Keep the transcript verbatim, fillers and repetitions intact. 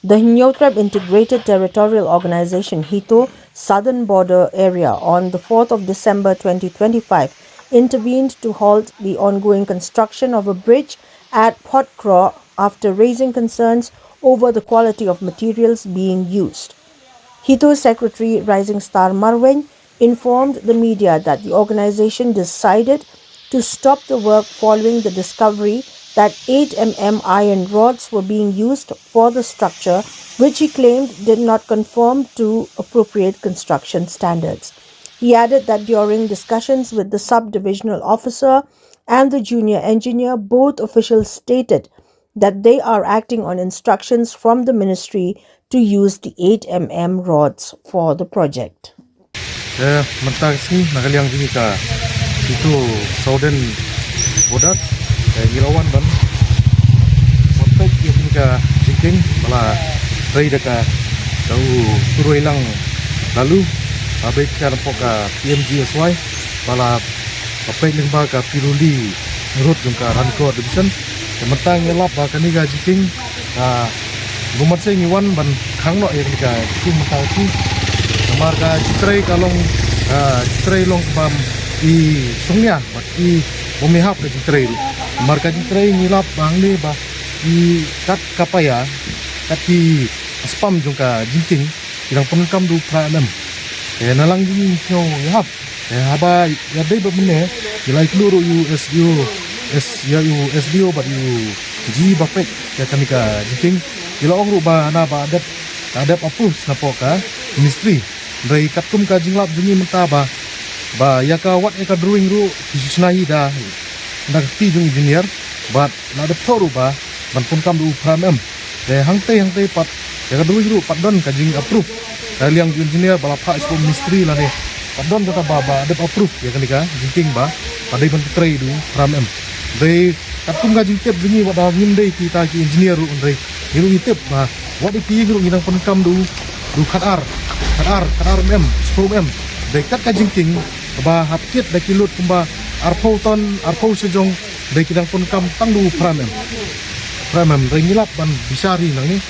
The Hynñiewtrep Integrated Territorial Organization, HITO, Southern Border Area on the fourth of December twenty twenty-five intervened to halt the ongoing construction of a bridge at Photkro after raising concerns over the quality of materials being used. HITO Secretary Rising Star Marwein informed the media that the organization decided to stop the work following the discovery that eight mm iron rods were being used for the structure, which he claimed did not conform to appropriate construction standards. He added that during discussions with the sub-divisional officer and the junior engineer, both officials stated that they are acting on instructions from the ministry to use the eight mm rods for the project. Eh, mynta ka sngi na ka liang jong ngi ka HITO Southern Border, eh, ngi la wan ban peit ïa kane ka jingkieng ba la trei da ka, da u Turwailang Laloo, ba beit ka napoh ka P M G S Y, ba la peit lyngba ka Piruli Road jong ka Ranikor Division. Te mynta ngi lap ba kane ka jingkieng, ah, bun mynsiem ngi wan ban khang noh ïa kane ka jingkieng mynta ka sngi. Namar ka jingtrei ka long, ah, jingtrei long bym i shongnia bad i bym i hap ka jingtrei ruh. Namar ka jingtrei ngi lap ba hangne ba i kat ka paia, kat ki spam jong ka jingkieng ki dang pyndonkam da u phra mm. Te na lang jong ngi ngi sngew ïahap. Te haba ïadei bad mynne ngi la ïakynduh ruh ïa u S D O, S, ïa u S D O bad ïa u G ba peit ïa kane ka jingkieng. Ngi la ong ruh ba na ba dep, ka dep approve napoh ka ministry. Hynrei katkum ka jinglap jong ngi mynta ba, ba ïa ka, wat ïa ka drawing ruh ki shu shna hi da, da ka kti jong engineer bad la dep thoh ruh ba ban pyndonkam da u phra mm. Te hangtei hangtei pat ïa ka drawing ruh pat don ka jingapprove da liang jong engineer ba la phah sha u ministry lane pat don kata ba, ba dep approve ïa kane ka jingkieng ba, ba dei ban trei da u phra mm. Dei katkum ka jingtip jong ngi, wat la ngim dei kita ki engineer ruh, hynrei ngi ruh ngi tip ba wat ïa ki ïing ruh ngi dang pyndonkam da u, da u khatar, khatar, khatar mm, shiphew mm. Dei kat ka jingkieng ba hap kit da ki load kumba arphew ton, arphew shajong, dei ki dang pyndonkam tang da u phra mm. Phra mm, hynrei ngi lap ban bishar hi nangne.